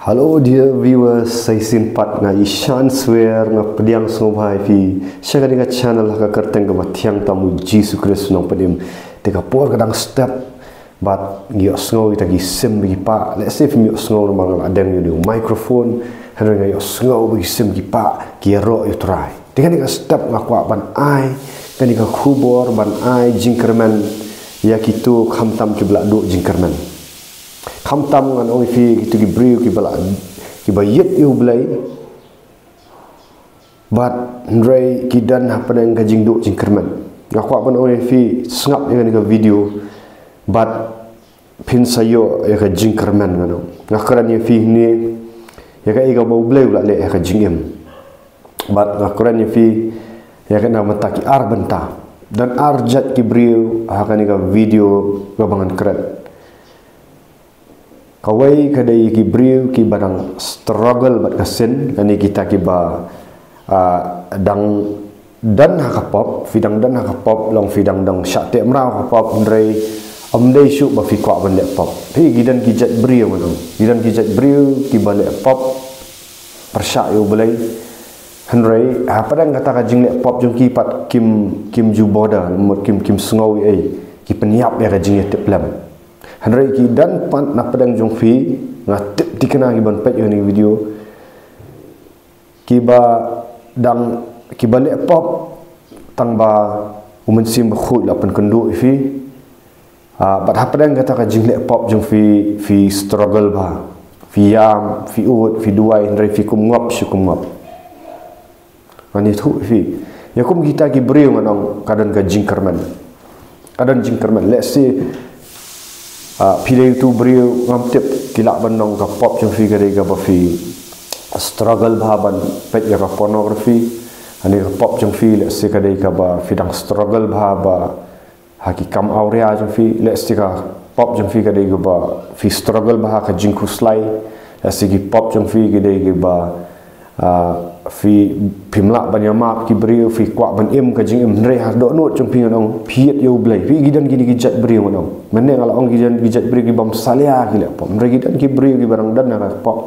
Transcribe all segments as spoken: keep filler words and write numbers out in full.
Hello dear viewers, sa shisien pat nga Ishan Swer, nga pdiang sngewbha ïa phi sha kane ka channel ha ka kyrteng kaba thiang tam u Jisu Khrist u nongpynim. Te ka por ka dang step bad ngi ïohsngew ïa kita ki sim ba ki pah. Lehse phim ïohsngew namar nga la deng ïa u microphone, hynrei nga ïohsngew ba ki sim ki pah, ki ïaroh ïa u Trai. Te kane ka step nga kwah ban ai kane ka khubor, ban ai jingkyrmen ïa kito khamtam kiba la duh jingkyrmen. Khamtam ngan ong ïa phi, kito ki briew kiba la, kiba ïeit ïa U Blei, bad hynrei ki don hapdeng ka jingduh jingkyrmen. Nga kwah ban ong ïa phi, sngap ïa kane ka video bad phin sa ïoh ïa ka jingkyrmen, ngan ong. Nga kren ïa phi hangne ïa kaei kaba U Blei u la leh ïa ka jingim. Bad nga kren ïa phi ïa kane na ka bynta ki ar bynta. Don ar jait ki briew ha kane ka video kaba ngan kren. Kawei ka dei ki briew kiba dang struggle bad ka sin, kane kita kiba, ah, dang don ha ka pop, phi dang don ha ka pop, long phi dang dang shah teh mraw ha ka pop, hynrei ym dei shuh ba phi kwah ban leh pop. Phi, ki don ki jait briew, ngan ong. Ki don ki jait briew kiba leh pop pyrshah ïa U Blei. Hynrei hapdeng kata ka jingleh pop jong ki pat kim, kim ju bother, mut kim, kim sngew ei, ki pynïap ïa ka jingïatiplem. Hynrei ki don pat na pdeng jong phi, nga tip thikna ki ban peit ïa kane ka video, kiba dang, kiba leh pop tang ba U Mynsiem Bakhuid la pynkynduh ïa phi. Ah, bad hapdeng kata ka jingleh pop jong phi, phi struggle bha. Phi ïam, phi ud, phi duwai, hynrei phi kum ngop shi kum ngop. Ngan ïathuh ïa phi, ïa kum kita ki briew, ngan ong, ka don ka jingkyrmen. Ka don jingkyrmen. Lehse, ah, phi dei utu u briew, ngam tip, ki lah ban ong ka pop jong phi ka dei kaba phi struggle bha ban peit ïa ka pornography. Hangne ka pop jong phi, lehse ka dei kaba phi dang struggle bha ba ha ki kam awria jong phi. Lehse ka pop jong phi ka dei kaba phi struggle bha ha ka jingkhuslai. Lehse ki pop jong phi ki dei kiba, ah, phi, phim lah ban ïamap ki briew, phi kwah ban im ka jingim, hynrei ha dohnud jong phi, ngan ong, phi ïeit ïa U Blei. Phi, ki don kine ki jait briew, ngan ong. Mynne nga la ong ki don ki jait briew ki bym salia ki leh pop. Hynrei ki don ki briew kiba dang don ha ka pop,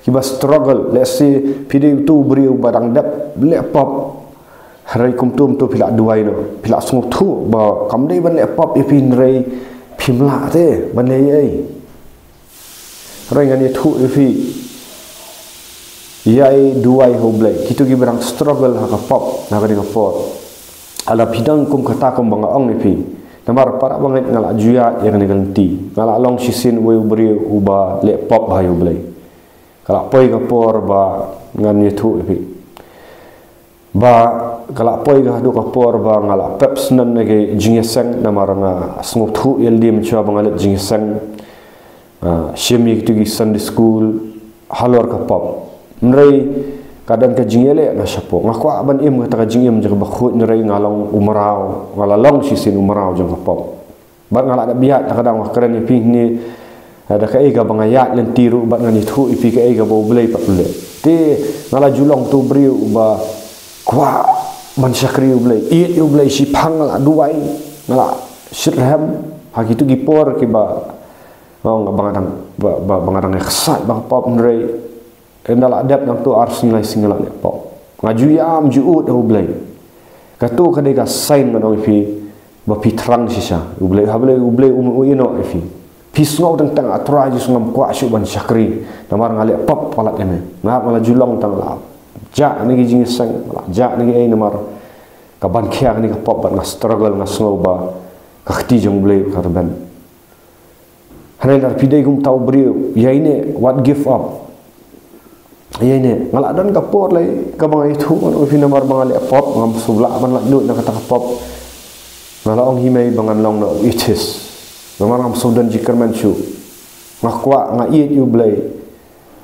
kiba struggle. Lehse phi dei utu u briew ba dang dep leh pop. Hynrei kumto kumto phi la duwai noh, phi la sngewthuh ba kam dei ban leh pop ïa phi, hynrei phim lah te ban leh ei. Hynrei ngan ïathuh ïa phi, ïai duwai ha U Blei. Kito kiba dang struggle ha ka pop na kane ka por, lada phi dang kum kata kum ba nga ong ïa phi, namar para bangeit nga la ju ïaid ïa kane ka lynti. Nga la long shisien uwei u briew uba leh pop ha U Blei. Ka la poi ka por ba ngan ïathuh ïa phi. Ba ka la poi ka haduh ka por ba nga la pep snem na ki jingïaseng, namar nga sngewthuh ïa lade mynshuwa ba nga leit jingïaseng. Nga shim ïa kito ki Sunday school halor ka pop. Hynrei ka don ka jingïaleh na shapoh. Nga kwah ban im kata ka jingim jong ka bakhuid, hynrei nga long u mraw, nga la long shisien u mraw jong ka pop. Bad nga la dep ïaid, da ka dang nga kren ïa phi hangne, eh, da kaei kaba nga ïaid lynti ruh, bad ngan ïathuh ïa phi kaei kaba U Blei pat u leh. Te nga la ju long utu u briew uba kwah ban shakri U Blei, ïeit ïa U Blei, shiphang nga la duwai, nga la shitrhem ha kito ki por kiba, ba nga dang, ba, ba, ba nga dang ïaksaid bad ka pop, hynrei ynda la dep nangto ar sngi lai sngi nga la leh pop. Nga ju ïam ju ud ha U Blei. Kato ka dei ka sign, ngan ong ïa phi, ba phi thrang shisha. U Blei, ha Blei, U Blei um, u ïehnoh ïa phi. Phi sngew teng teng, ah, Trai Jisu, ngam kwah shuh ban shakri, namar nga leh pop palat ïa me. Nga, nga la ju long tang, la jah na ki jingïaseng, la jah na ki ei, namar kaban khia kane ka pop bad nga struggle, nga sngew ba ka kti jong U Blei ka rben. Hynrei lada phi dei kumta u briew, ïaineh, wat give up. Ïaineh, nga la don ka por lei kaba nga ïathuh, ngan ong ïa phi, namar ba nga leh pop, ngam sngewlah ban laitluid na kata ka pop. Nga la ong hi mei ba ngan long noh u atheist, namar ngam sngewdon jingkyrmen shuh. Nga kwah, nga ïeit ïa U Blei,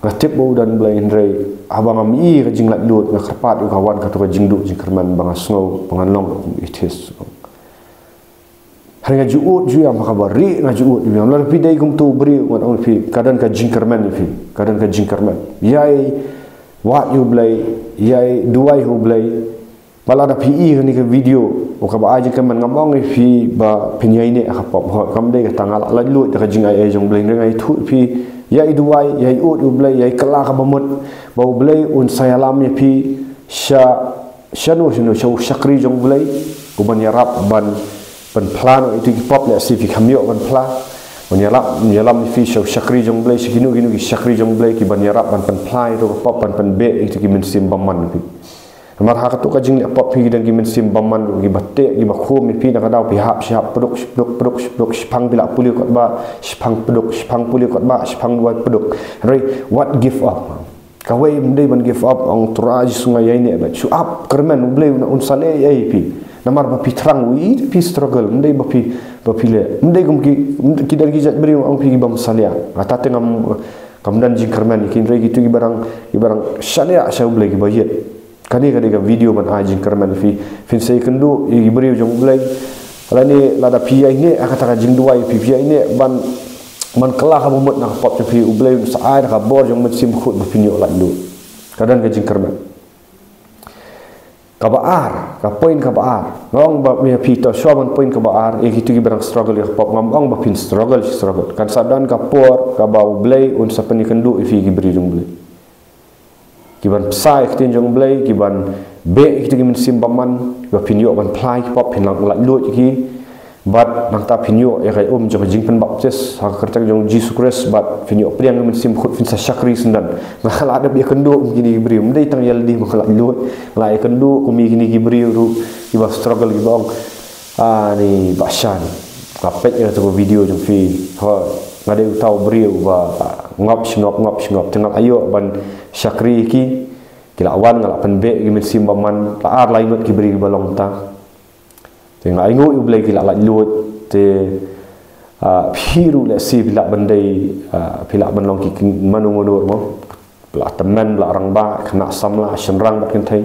nga tip ba u don Blei, hynrei haba ngam ïohi ka jinglaitluid, nga kyrpad ïa u, ka wan kato ka jingduh jingkyrmen ba nga sngew ba ngan long u atheist. Hynrei nga ju ud ju ïam, ha kaba rieh nga ju ud ju ïam. Lada phi dei kumto u briew, ngan ong ïa phi, ka don ka jingkyrmen ïa phi, ka don ka jingkyrmen. Ïai wad ïa U Blei, ïai duwai ha U Blei. Ba lada phi i kane ka video, oh, kaba ai jingkyrmen, ngam ong ïa phi ba phin ïaineh ha ka pop. Hooid, kam dei kata, nga la laitluid da ka jingai ei jong U Blei, hynrei nga ïathuh ïa phi Ïai duwai, ïai ud ïa U Blei, ïai kylla ka bamut, ba U Blei un sa ïalam ïa phi sha, shano shano, sha u shakri jong U Blei, u ban ïarap ban pynphla noh ïa kito ki pop, lehse phi kham ïoh ban phla. Ban ïarap, ïalam ïa phi sha u shakri jong U Blei, sha kino kino ki shakri jong U Blei, ki ban ïarap ban pynphla ïa kito ki pop, ban pynbeh ïa kito ki mynsiem bymman ïa phi. Namar ha kato ka jingleh pop phi, ki don ki mynsiem bymman ruh kiba teh, kiba khum ïa phi na ka daw phi hap, shi hap pduk, shi pduk, pduk, shi pduk, shiphang phi lah pule katba, shiphang pduk, shiphang pule katba, shiphang duwai pduk. Hynrei wat give up. Kawei ym dei ban give up, ong Trai Jisu nga ïai neh beit. Shu ap kyrmen, U Blei un, un sa leh ïa phi. Namar ba phi thrang, u i phi struggle, ym dei ba phi, ba phi leh. Ym dei kum ki, ki don ki jait briew ong phi kibym salia. Kata te ngam, kam don jingkyrmen ïa ki, hynrei kito kiba dang, kiba dang shaniah sha U Blei kiba ïeit. Kane ka dei ka video ban ai jingkyrmen ïa phi. Phin sa ïakynduh ïa ki briew jong U Blei. Lane lada phi ïai neh ha kata ka jingduwai, phi, phi ïai neh ban, ban kylla ka bamut na ka pop jong phi, U Blei un sa ai da ka bor jong U Mynsiem Bakhuid ba phin ïoh laitluid. Ka don ka jingkyrmen. Kaba ar, ka point kaba ar. Nga ong ba ïa phi, to shuwa ban point kaba ar, ïa kito kiba dang struggle ïa ka pop, ngam ong ba phin struggle, shi struggle. Kan sa don ka por kaba U Blei un sa pynïakynduh ïa phi ki briew jong U Blei. Ki ban pynshai ïa ka ktien jong U Blei, ki ban beh ïa kito ki mynsiem bymman, ba phin ïoh ban phla ïa ki pop, phin lah laitluid ïa ki. Bad nangta phin ïoh ïa ka um jong ka jingpynbaptis ha ka kyrteng jong U Jisu Khrist, bad phin ïoh pdiang ïa U Mynsiem Bakhuid, phin sa shakri syndon. Nga la dep ïakynduh kum kine ki briew, ym dei tang ïa lade ba nga laitluid, nga la ïakynduh kum ïa kine ki briew ruh kiba struggle, kiba ong, ah, ni Bah Shan, nga peit ïa kato ka video jong phi. Ho, nga dei uta u briew ba, ah, ngop shi ngop, ngop shi ngop, te nga la ïoh ban shakri ïa ki. Ki la wan, nga la pynbeh ïa ki mynsiem bymman, la ar lai ngut ki briew kiba long kumta. Te nga ainguh ïa U Blei ki la laitluid. Te, ah, phi ruh lehse phi lah ban dei, ah, phi lah ban long ki, ki mano mano ruh mo. Ba la tymmen, ba la rangbah, khynnah samla, shynrang bad kynthei.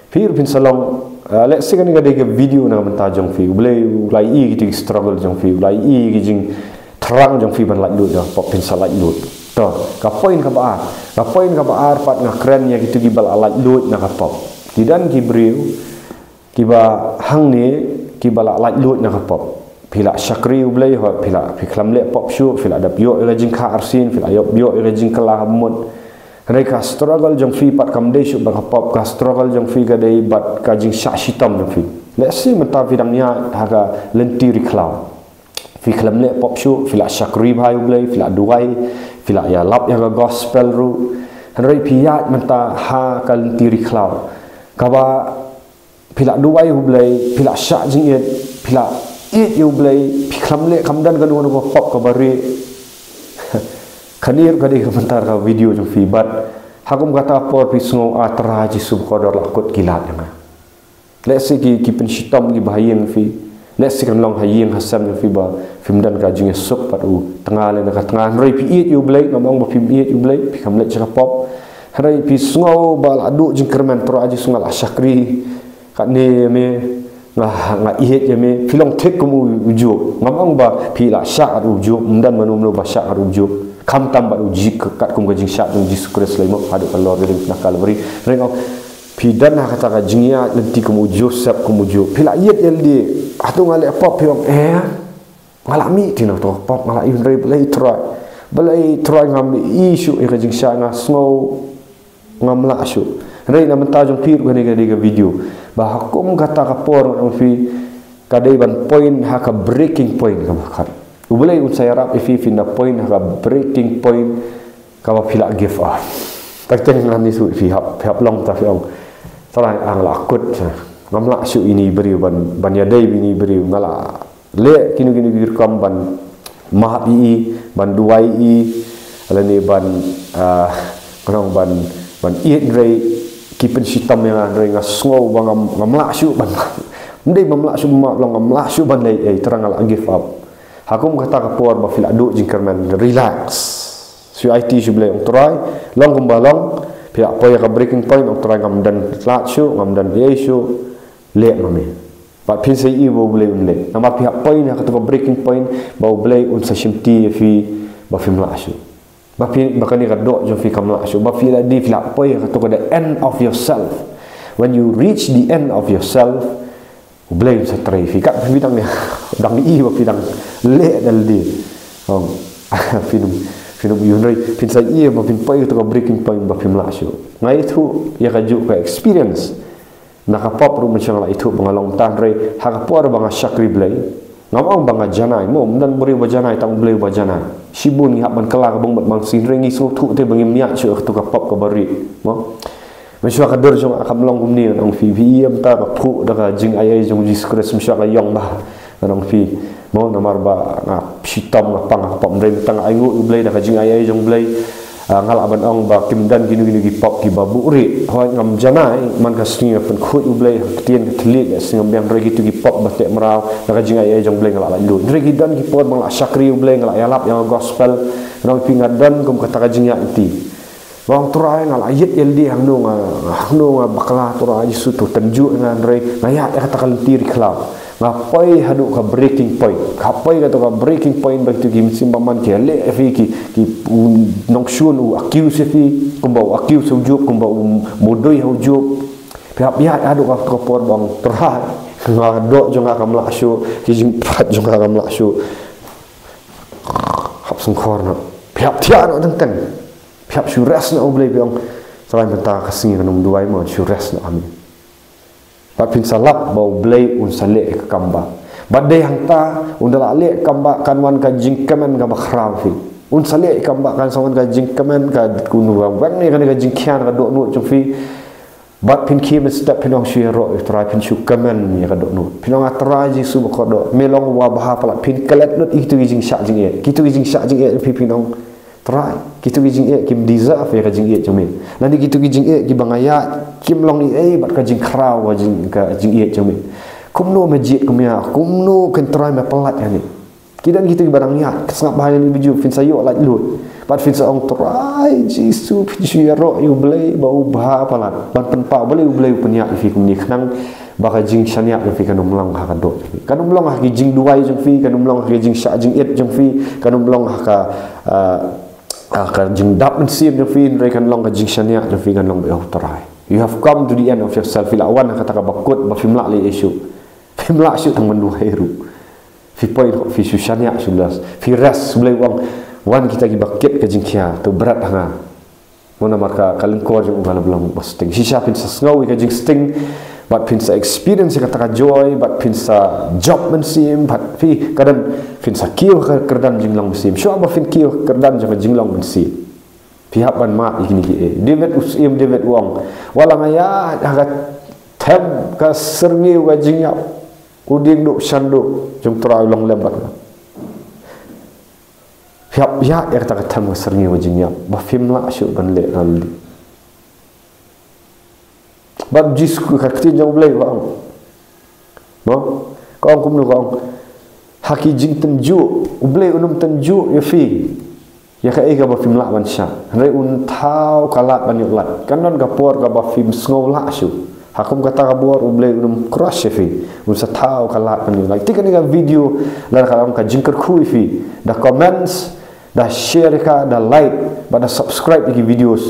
Phi ruh phin sa long, ah, lehse kane ka dei ka video na ka bynta jong phi. U Blei u la ïohi ïa kito ki struggle jong phi, u la ïohi ïa ki jingthrang jong phi ban laitluid na ka pop, phin sa laitluid. To, ka point kaba ar. Ka point kaba ar pat, nga kren ïa kito kiba la laitluid na ka pop. Ki don ki briew kiba hangne, kiba la laitluid na ka pop. Phi la shakri U Blei, ho, phi la, phi khlem leh pop shuh, phi la dep ïoh ïa ka jingkha arsien, phi la ïoh, ïoh ïa ka jingkylla bamut. Hynrei ka struggle jong phi pat kam dei shuh bad ka pop, ka struggle jong phi ka dei bad ka jingshah shitom jong phi. Lehse mynta phi dang ïaid ha ka lynti ri khlaw. Phi khlem leh pop shuh, phi la shakri bha ïa U Blei, phi la duwai, phi la ïalap ïa ka gospel ruh. Hynrei phi ïaid mynta ha ka lynti ri khlaw. Kaba phi la duwai ïa U Blei, phi la shah jingïeit, phi la ïeit ïa U Blei, phi khlem leh, kam don kano kano ka pop kaba rieh. Kane ruh ka dei ka bynta ka video jong phi, bad ha kum kata ka por phi sngew, ah, Trai Jisu bakordor, la kut ki lad ïa nga. Lehse ki, ki pynshitom kiba ha ïing phi. Lehse kan long ha ïing ha sem jong phi ba phim don ka jingïasuk bad u tnga lane ka tnga. Hynrei phi ïeit ïa U Blei, ngam ong ba phim ïeit ïa U Blei, phi khlem leit sha ka pop. Hynrei phi sngew ba la duh jingkyrmen, Trai Jisu nga la shakri katne ïa me, nga, nga ïeit ïa me. Phi long thik kum u, u Job. Ngam ong ba phi la shah kat u Job, ym don mano mano ba shah kat u Job. Khamtam bad u Ji-, katkum ka jingshah jong U Jisu Khrist lei mo, haduh ka lor ka ring na Kalbari. Hynrei nga ong, phi don ha kata ka jingïaid lynti kum u Joseph, kum u Job. Phi la ïeit ïa lade. Hato nga leh pop, phi ong, eh, nga la mih te na kato ka pop, nga la ïohi, hynrei balei Trai, balei Trai ngam ïohi shuh ïa ka jingshah, nga sngew ngam lah shuh. Hynrei na bynta jong phi ruh kane ka dei ka video. Ba ha kum kata ka por, nga ong ïa phi, ka dei ban point ha ka breaking point kaba khat. U Blei un sa ïarap ïa phi, phin da point ha ka breaking point kaba phi la give up. Teng teng ngan ïathuh ïa phi, hap, phi hap long ta, phi ong, Trai, nga la kut, ngam lah shuh ïa ine i briew ban, ban ïadei bad ine i briew, nga la leh kino kino ki rukom ban map ïa i, ban duwai ïa i, lane ban, ah, khnang ban, ban ïeit, hynrei ki pynshitom ïa nga, hynrei nga sngew ba ngam, ngam lah shuh ban, ym dei ba ngam lah shuh ban map, long ngam lah shuh ban leh ei ei, te nga la give up. Ha kum kata ka por ba phi la duh jingkyrmen, relax. Shu aiti sha U Blei, ong Trai, long kumba long, phi la poi ha ka breaking point, ong Trai, ngam don lad shuh, ngam don ei ei shuh, leh ma me. Bad phin sa ïohi ba U Blei un leh. Namar phi hap poi ha kato ka breaking point, ba U Blei un sa shimti ïa phi ba phim lah shuh. Ba phi, ba kane ka doh jong phi kam lah shuh. Ba phi la dei, phi la poi ha kato ka the end of yourself. When you reach the end of yourself, U Blei un sa trei ïa phi. Kat phi dang, dang ïohi ba phi dang leh da lade. Ong, phin, Phin ym ïohi, hynrei phin sa ïohi ba phin poi ha kato ka breaking point ba phim lah shuh. Nga ithuh ïa kajuh ka experience. Na ka pop ruh mynshuwa nga la ithuh ba nga long, hynrei ha ka por ba nga shakri Blei, ngam ong ba nga janai, mo, ym don briew ba janai, tang Blei ba janai. Shibun ngi hap ban kylla ka bynta bad bang sien, hynrei ngi sngewthuh te ba ngim ïaid shuh ha kato ka pop kaba rieh, mo. Mynshuwa ka dur jong nga kam long kumne, ngan ong ïa phi, phi ïohi mynta ka phuh da ka jingaiei jong u Jisu Khrist, mynshuwa ka ïong bha, ngan ong ïa phi, mo, namar ba nga shitom, nga pang ha ka pop, hynrei mynta nga ainguh ïa u Blei da ka jingaiei jong u Blei. Ah, nga lah ban ong ba kim don kino kino ki pop kiba buhrieh. Hooid, ngam janai, man ka sngi nga pynkhuid ïa u Blei ha ka ktien ka thylliej, ka sngi ngam biang, hynrei kito ki pop ba teh mraw, da ka jingaiei jong u Blei nga lah laitluid. Hynrei ki don ki por ba nga lah shakri ïa u Blei, nga lah ïalap ïa ka gospel, ngan ong ïa phi, nga don kum kata ka jingïaid lynti. Ba ong, Trai, nga lah ïit ïalade hangno nga, hangno nga bakla, Trai Jisu, to tynjuh ïa nga, hynrei nga ïaid ïa kata ka lynti ri khlaw. Nga poi haduh ka breaking point. Nga poi kato ka breaking point ba kito ki mynsiem bymman ki ïaleh ïa phi, ki, ki, u nongshun u accuse ïa phi, kumba u accuse ïa u Job, kumba u mudui ïa u Job. Phi hap ïaid haduh kato ka por ba ong, Trai, ka doh jong nga kam lah shuh, ki jingpait jong nga kam lah shuh. Hap shongkhor noh. Phi hap thiah noh teng teng. Phi hap shu rest noh ha u Blei, phi ong, Trai, mynta ka sngi kan ym duwai mo, shu rest noh ha me. Bad phin sa lap ba u Blei un sa leh ïa ka kam ba. Bad dei hangta un da lah leh ïa ka kam ba, kan wan ka jingkmen kaba khraw ïa phi. Un sa leh ïa ka kam ba, kan sa wan ka jingkmen, ka, un weng ïa kane ka jingkhia na ka dohnud jong phi. Bad phin khie mynstep, phin ong, shu ïaroh ïa u Trai, phin shu kmen ïa ka dohnud. Phin ong, A Trai Jisu bakordor, me long uba bha palat. Phin klet lut ïa kito ki jingshah jingeh. Kito ki jingshah jingeh phi, phin ong, Trai, kito ki jingeh kim deserve ïa ka jingïeit jong me. Lane kito ki jingeh kiba nga ïaid kim long ei ei bad ka jingkhraw ka jing, ka jingïeit jong me. Kumno me jied kum ïa, kumno, Kynrad Trai, me pyllait ïa kane. Ki don kito kiba dang ïaid, ki sngap bha ïa kane ka video, phin sa ïoh laitluid. Bad phin sa ong, Trai Jisu, phin shu ïaroh ïa u Blei ba u bha palat. Ban pynpaw balei u Blei u pynïaid ïa phi kumne, khnang ba ka jingshaniah jong phi kan ym long ha ka doh jong phi. Kan ym long ha ki jingduwai jong phi, kan ym long ha ki jingshah jingit jong phi, kan ym long ha ka, ah, ah, ka jingdap mynsiem jong phi, hynrei kan long ka jingshaniah jong phi, kan long ba, oh Trai, you have come to the end of yourself. Phi la wan ha kata kaba kut ba phim lah leh ei ei shuh. Phim lah shuh tang ban duwai ruh. Phi poi noh, phi shu shaniah shu leh. Phi rest, u Blei u ong, wan kita kiba kit ka jingkhia, to bret ha nga. Mo, namar ka, ka lyngkor jong u ka la long ba sting. Shisha phin sa sngew ïa ka jingsting, bad phin sa experience ïa kata ka joy, bad phin sa jop mynsiem, bad phi, ka don, phin sa kiew ha ka kyrdan jinglong mynsiem. Shuwa ba phin kiew ha ka kyrdan jong ka jinglong mynsiem, phi hap ban mad ïa kine kiei. David, u Syiem David u ong, wat la nga ïaid ha ka them ka syrngiew ka jingïap, u dieng duh shan duh jong u Trai u long lem bad nga. Phi hap ïaid ïa kata ka them ka syrngiew ka jingïap ba phim lah shuh ban leh na lade. Bad u Jisu, ka ktien jong u Blei ka ong, mo, ka ong kumno, ka ong, ha ki jingtynjuh, u Blei un ym tynjuh ïa phi ïa kaei kaba phim lah ban shah, hynrei un thaw ka lad ban ïoh lait. Kan don ka por kaba phim sngew lah shuh. Ha kum kata ka bor u Blei un ym crush ïa phi, un sa thaw ka lad ban ïoh lait. Te kane ka video, lada ka long ka jingkyrkhu ïa phi, da comments, da share ïa ka, da like, bad da subscribe ïa ki videos,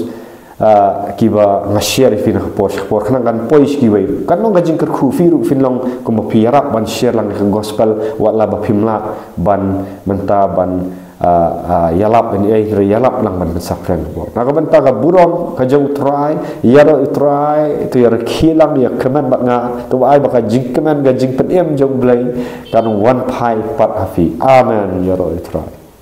ah, kiba nga share ïa phi na ka por sha ka por, khnang kan poi sha kiwei. Kan long ka jingkyrkhu, phi ruh phin long kumba phi ïarap ban share lang ïa ka gospel, wat la ba phim lah ban mynta ban, ah, ah, ïalap ïa ei ei, hynrei ïalap lang ban pynsaphriang ka bor. Na ka bynta ka burom ka jong u Trai, ïaroh ïa u Trai, to ïarkhie lang, ïakmen bad nga, to ai ba ka jingkmen, ka jingpynim jong u Blei kan wan phai pat ha phi. Amen. Ïaroh ïa u Trai.